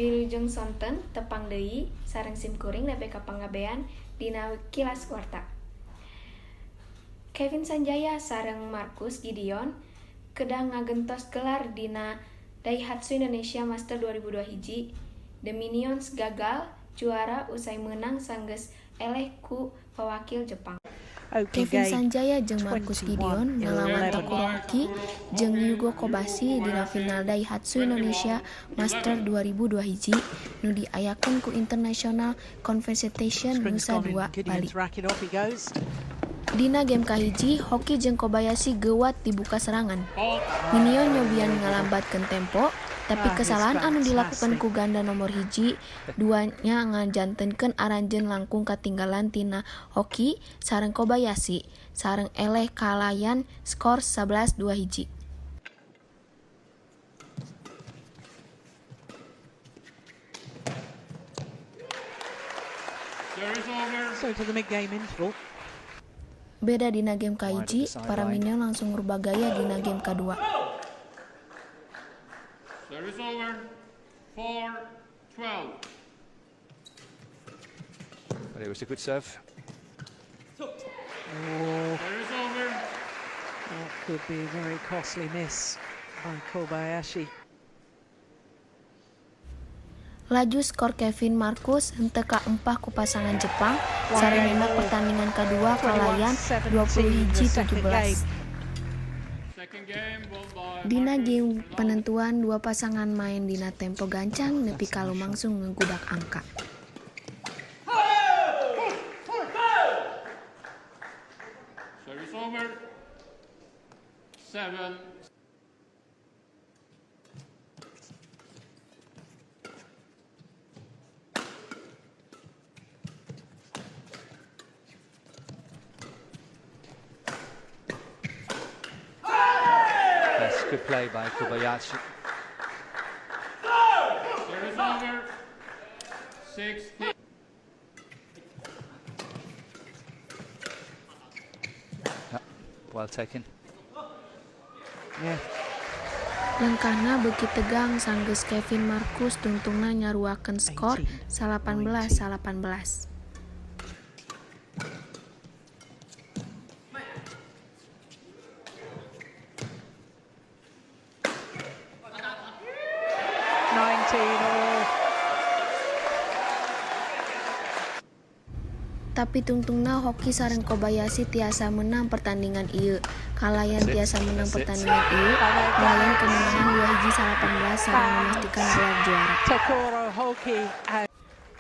Wilujeng sonten, tepang deui sareng simkuring Rebecca Panggabean dina Kilas Warta. Kevin Sanjaya sareng Marcus Gideon kedah ngagentos gelar dina Daihatsu Indonesia Master 2021. The Minions gagal juara usai meunang sanggeus eleh ku pawakil Jepang. Kevin Sanjaya jeung Marcus Gideon ngalawan Takuro Hoki jeung Yugo Kobayashi dina final Daihatsu Indonesia Master 2021 nu diayakeun ku International Convention Nusa Dua, Bali. Dina game kahiji, Hoki jeung Kobayashi geuwat dibuka serangan. Minion nyobian ngalambatkeun tempo, tapi kesalahan anu dilakukan ku ganda nomor hiji dua nya ngajantenkeun aranjeun langkung katinggalan tina Hoki sareng Kobayashi sareng eleh kalayan skor 11-21. So to the mid-game interval. Beda dina game kahiji, para Minion langsung ngubah gaya dina game kadua. Service over. 4-12. But it was a good serve. Oh, Service over. That could be a very costly miss by Kobayashi. Laju skor Kevin Marcus henteu kaempah ku pasangan Jepang sareng nembak pertandingan kadua kalayan 20-17. Second game won by Dina Marcus game Lau. penentuan, dua pasangan main dina tempo gancang nepi ka lumangsung ngagudak angka. Service over. 7. That's good play by Kobayashi. Service over. 16. Well taken. Yeah. Lengkahna beuki tegang sanggeus Kevin Marcus tungtungna nyaruakeun skor 18-18. 19 all. Tapi tungtungna Hoki sareng Kobayashi tiasa meunang pertandingan ieu. Kalayan tiasa meunang pertandingan ieu, kalayan kemenangan 21-18 sareng memastikan gelar juara. Takuro Hoki and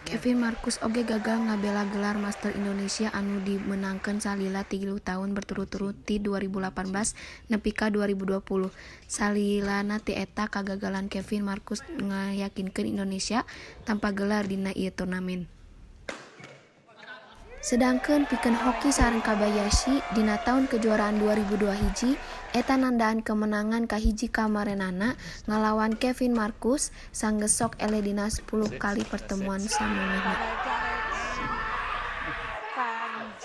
Kevin Marcus oge gagal ngabela gelar Master Indonesia anu dimeunangkeun salila 3 taun berturut-turut ti 2018 nepi ka 2020. Salilana ti eta, kagagalan Kevin Marcus ngayakinkeun Indonesia tanpa gelar dina ieu turnamen. Sedangkeun pikeun Hoki sareng Kobayashi dina taun kejuaraan 2021 eta nandaan kemenangan kahiji kamarenana ngalawan Kevin Marcus sanggeus sok eleh dina 10 kali pertemuan samemehna. And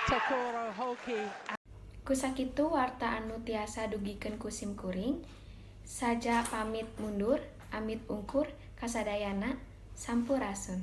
Takuro Hoki Ku sakitu warta anu tiasa dugikeun ku simkuring, saja pamit mundur, amit ungkur, kasadayana, sampurasun.